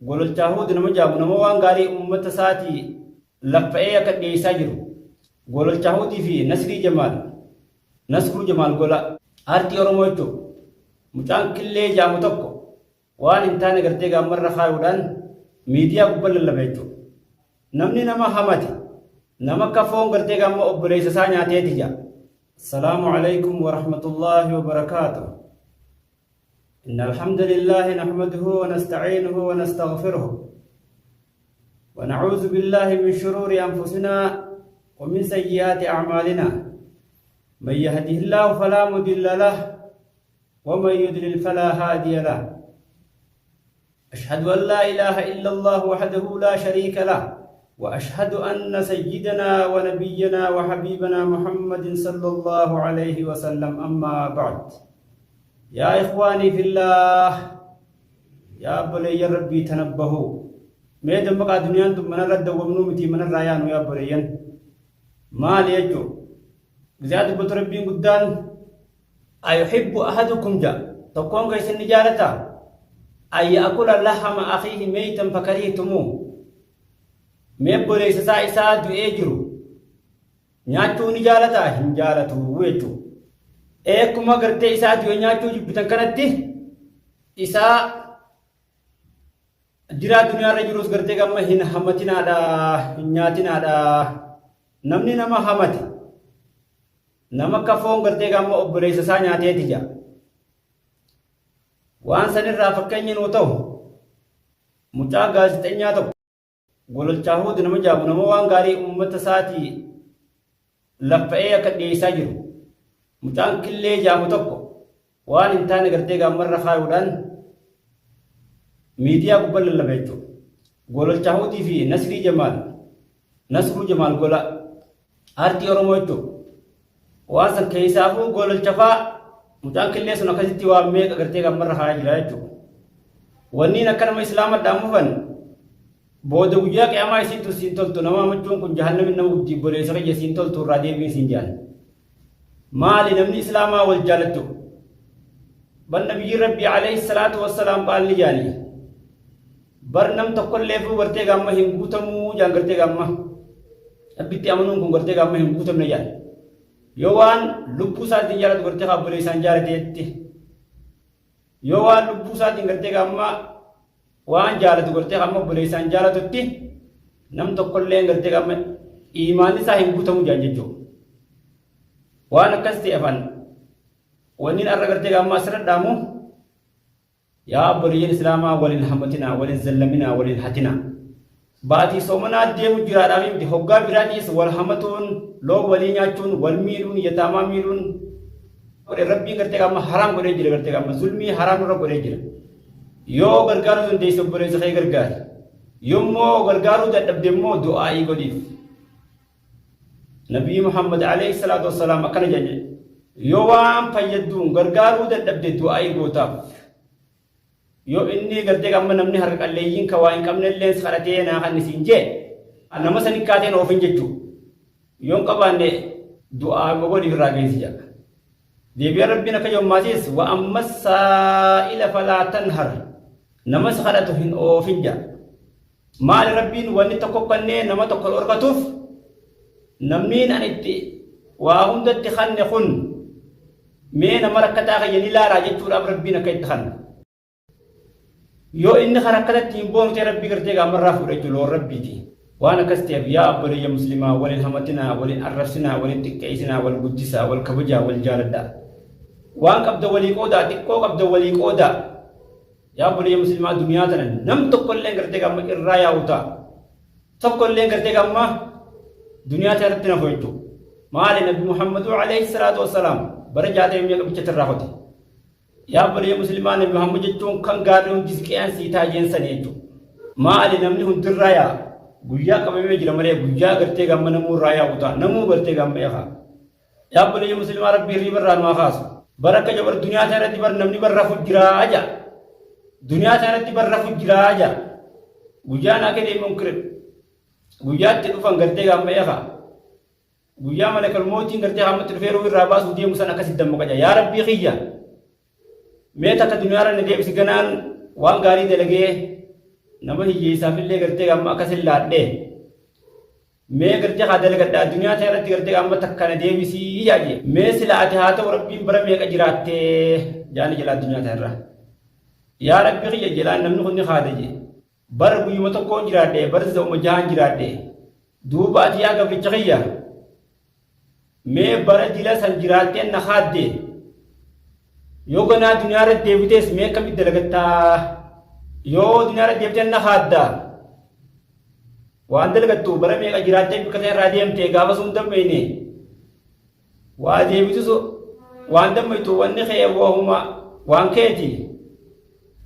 Gololchaa Huud nama jaamu nama waan gaarii ummata isaatii laffa'ee akka dhiyeessaa jiru. Gololchaa Huudii fi Nasrii Jamaal, Nasruu Jamaal gola aartii Oromoo jechuun mucaan killee jaamu tokko waan hin taane gartee gaammarra kaayuudhaan miidiyaa gubbaa lallaba jechuudha. Namni nama hamate nama akka foon gartee gaamma obboleessa isaa nyaateeti jaa. Salaamu alaikum wa rahmatullahi wa barakaatuh. إن الحمد لله نحمده ونستعينه ونستغفره ونعوذ بالله من شرور أنفسنا ومن سيئات أعمالنا. من يهده الله فلا مضل له ومن يضلل فلا هادي له. أشهد أن لا إله إلا الله وحده لا شريك له، وأشهد أن سيدنا ونبينا وحبيبنا محمد صلى الله عليه وسلم. أما بعد، يا إخواني في الله، يا obboleeyyan Rabbii، تنبهوا. Mee dammaqaa. Duniyaan tun manarra dawwamnuu miti, manarraa yaanu. Yaa obboleeyyan, maali jechuu gizaa dubbatu Rabbiin guddaan أيحب أحدكم ja tokkoon keessan ni jaalata أن يأكل لحم أخيه ميتا فكرهتموه. Mee obboleessa isaa isaa du'ee jiru nyaachuu ni jaalata? Hin jaalatu jechuu. Akkuma gartee isaa du'e nyaachuu jibbitan kanatti isaa jiraa duniyaarra jirus gartee gamma hin hamatinaadha, hin nyaatinaadha. Namni nama hamate nama akka foon gartee gamma obboleessa isaa nyaateeti jaa. Waan sanirraa fakkeenya nuu ta'u mucaa gaazexeenyaa tokko Gololchaa Huud nama jaamu nama waan gaarii uummata isaatii laffa'ee akka dhiyeessaa jiru. Mucaan killee jaamu tokko waan hin taane gartee gaammarra kaayuudhaan miidiyaa gubbaa lallaba jechuudha. Gololchaa Huudii fi Nasrii Jamaal, Nasruu Jamaal gola aartii Oromoo jechuudha. Waan san keessaafuu gololcha faa mucaan killee sun akkasitti waan meeqa gartee gaammarra kaayaa jira jechuudha. Wanniin akka nama Islaama dhaamufan booda guyyaa qiyaamaa isiin tun siin toltu. Nama hamachuun kun jahannamin nama guddi. Obboleessa kiyya, siin toltu, irraa deebiin siin jaan. Maali, namni Islaamaa wal jaalattu bar nabiyyi Rabbii عليه الصلاة والسلام qaal ni jaani bar nam tokkollee fuu gartee gaamma hin guutamuu jaan. Gartee gaamma Rabbitti amanuun kun gartee gaamma hin guutamne jaan yoo waan lubbuu isaatiin jaalatu gartee obboleessaan jaalateetti, yoo waan lubbuu isaatiin gartee gaamma waan jaalatu gartee hamma obboleessaan jaalatutti nam tokkollee gartee gaamma iimaanni isaa hin guutamu jaan jechuudha. Waan akkas ta'e afaan wanni har'a gartee gaamma asirra dhaamu, yaa obboleeyyan Islaamaa, waliin hamatinaa, waliin zallaminaa, waliin hatinaa. Baatii soomanaa deemu jiraadhaa miti, hoggaa biraatiis wal hamatuun, loon walii nyaachuun, wal miidhuun, yataamaa miidhuun godhe Rabbiin gartee gaamma haraam godhee jira. Gartee gaamma zulmii haraam irra godhee jira. Yoo gargaaruu dandeesse obboleessa kee gargaari. Yommuu gargaaruu dadhabde immoo du'aa'ii godhiif. Nabiyyi Muhammad عليه الصلاة والسلام akkana jedhe: yoo waan fayyadduun gargaaruu dadhabde du'aa'ii gootaaf. Yoo inni gartee amma namni harka qalleeyyiin ka waa hin qabne illee kadhatee naa kan isin jee nama sani kaateen oofin jechuu. Yoo hin qabaanne du'aa godhiif irraa geessi jedha. Deebi'ee Rabbiin akka yommaasis وأما السائل فلا تنهر, namas kadhatu hin oofin jedha. Maali, Rabbiin wanni tokko kannee nama tokko dhorkatuuf namniin an itti waa hundatti kanne kun mee nama rakkataa kiyya ni laalaa jechuudhaaf Rabbiin akka itti kanne. Yoo inni kan rakkatatti hin boonu ta'e Rabbii gartee gaamarraa fuudha jechuudha, loon Rabbiiti. Waan akkas ta'eef, yaa obboleeyyan Muslimaa, waliin hamatinaa, waliin arrabsinaa, waliin xiqqeessinaa, wal guddisaa, wal kabajaa, wal jaaladhaa. Waan qabda walii qoodaa, xiqqoo qabda walii qoodaa. Yaa obboleeyyan Muslimaa, duniyaa tana nam tokko illee gartee gaama irraa yaa'u ta'a. Tokko illee gartee gaama duniyaa tana irratti nafu jechuudha. Maali, Nabi Muhammadu عليه الصلاة والسلام bara 60 meeqa bichatti irraa qote. Yaa obboleeyyan Muslimaa, Nabi Muhammad jechuun kan gaarii hundi qe'an sii taa jeensanii jechuudha. Maali, namni hundirraa yaa guyyaa qabamee jira malee guyyaa gartee gaama namuu irraa yaa'u ta'a. Namuu gartee gaama eegaa. Yaa obboleeyyan Muslimaa, Rabbii hirriba irraa nu haa kaasu. Bara akka jabar duniyaa tana irratti bar namni bar rafu jiraa jaa. Duniyaa tana irratti bar rafu jiraa jaa. Guyyaa naa kennee munkire. Guyyaatti dhufan gartee gaama eegaa. Guyyaa malakal mootiin gartee hammatti dhufee ruu irraa baasuu deemu san akkasitti dammaqa jaa. Yaa Rabbii kiyya. Mee takka duniyaarra na deebisi, ganaan waan gaarii dalagee Nama hiyyeessaafillee gartee amma akkasin laadhee. Mee gartee haa dalagadha addunyaa ta'e irratti gartee amma takka na deebisii yaa jee. Mee sila ati haa ta'u Rabbiin bara meeqa jiraattee jaani jala addunyaa ta'e irra. Yaa Rabbi kiyya jelaan namni kun ni haada jee. Bara guyyuma tokkoon jiraadhe bara za'uma jahaan jiraadhe. Duuba ati yaa gabricha kiyya mee bara dila san jiraatteen na haadde. Yoo ganaa duniyaa irra deebitees mee akkamitti dalagattaa? Yoo duniyaa irra deebiteen na haaddaa? Waan dalagattu bara meeqa jiraattee bikka sana irraa deemte gaafa sun dammayne waa deebitus waan dammaytu wanni kee wahuma waan keeti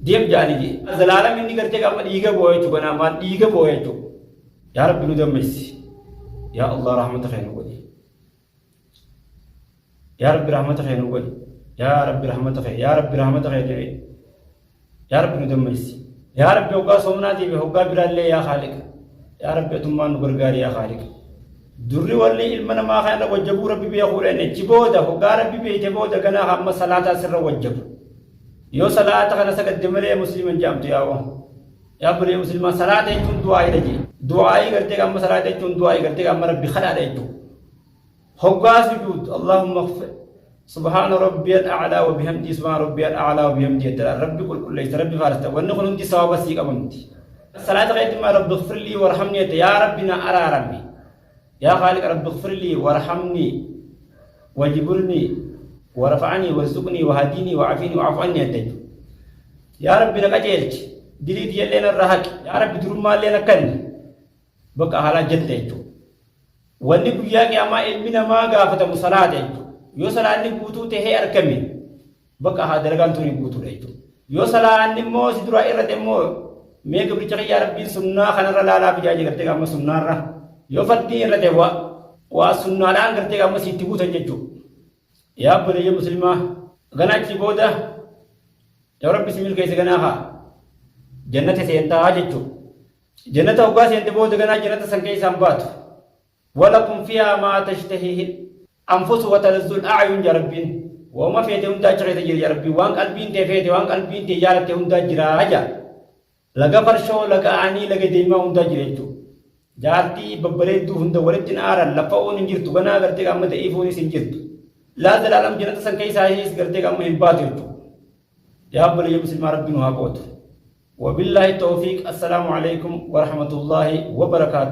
deem jaani jee. Zalaalam inni gartee gaafa dhiiga boo'a jechuudha ganaa maal dhiiga boo'a jechuudha. Yaa Rabbi nu dammaysi. Yaa Allah rahmata kee nu godhi. Yaa Rabbi rahmata kee nu godhi. Yaa Rabbi rahmata kee. Yaa Rabbi rahmata kee ta'e. Yaa Rabbi nu dammaysi. Yaa Rabbi hoggaa soomnaatii fi hoggaa biraallee yaa Khaaliq. Yaa Rabbi atummaan nu gargaari yaa Khaaliq. Durri walli ilma namaa kana irra wajjabuu Rabbi beekuudha inni achi booda hoggaa Rabbi beeyte booda ganaa hamma salaataa sirra wajjabu. Yoo salaata kana sagadde malee musliima hin jedhamtu yaa'oo. Yaa obboleeyyan muslimaa salaata jechuun du'aa'iidha jee. Du'aa'ii gartee amma salaata jechuun du'aa'ii gartee amma Rabbi kadhaadha jechuudha. Hoggaa sujuud Allahumma ighfir subhaana rabbiyal a'laa wa bihamdii subhaana rabbiyal a'laa wa bihamdii jettadha. Rabbi qulqulleessa Rabbi faarsta wanni kun hundi sawaaba sii qabamti. Salaata keetti immoo Rabbi ighfirlii warhamnii jette yaa Rabbi na araarami. Yaa Khaaliq Rabbi ighfirlii warhamnii wajiburnii warfa'anii warzuqnii wahadinii wa'afinii wa'afu anni jette jechuudha. Yaa Rabbi na qajeelchi dilii tiyyallee narraa haqi yaa Rabbi durummaallee na kanni bakka haalaa jette jechuudha. Wanni guyyaa qiyaamaa ilmi namaa gaafatamu salaata jechuudha. Yoo salaanni guutuu tahee argame bakka haa dalagaan tuni guutuudha jechuudha. Yoo salaanni immoo si duraa irrate immoo mee gabricha kiyyaa Rabbiin sunnaa kanarra laalaa fidaa jee gartee amma sunnaarra. Yoo fardiin irrate waa sunnaadhaan gartee amma siitti guutan jechuudha. Yaa obboleeyyan muslimaa gana achii booda yoo Rabbi si milkeesse ganaa haa jannata seentaa jechuudha. Jannata hoggaa seente booda ganaa jannata san keessaa hin baatu. Walakum fiyaa maa tashtahihi anfusu wa talazzul a'yun jaa Rabbiin. Wauma feete hundaa achi keessa jira jaa Rabbiin. Waan qalbiin tee feete waan qalbiin tee jaalatte hundaa jira jaa. Laga farshoo, laga aanii, laga deemaa hundaa jira jechuudha. Jaartii babbareedduu hunda walitti hin aaran laffa'uun hin jirtu ganaa gartee amma da'iifuunis hin jirtu. Laa zalaalam jannata san keessaa isiis gartee amma hin baatu jechuudha. Yaa obboleeyyan muslimaa Rabbi nu haa qootu. Wabillaahi tawfiiq assalaamu alaikum warahmatullaahi wabarakaatu.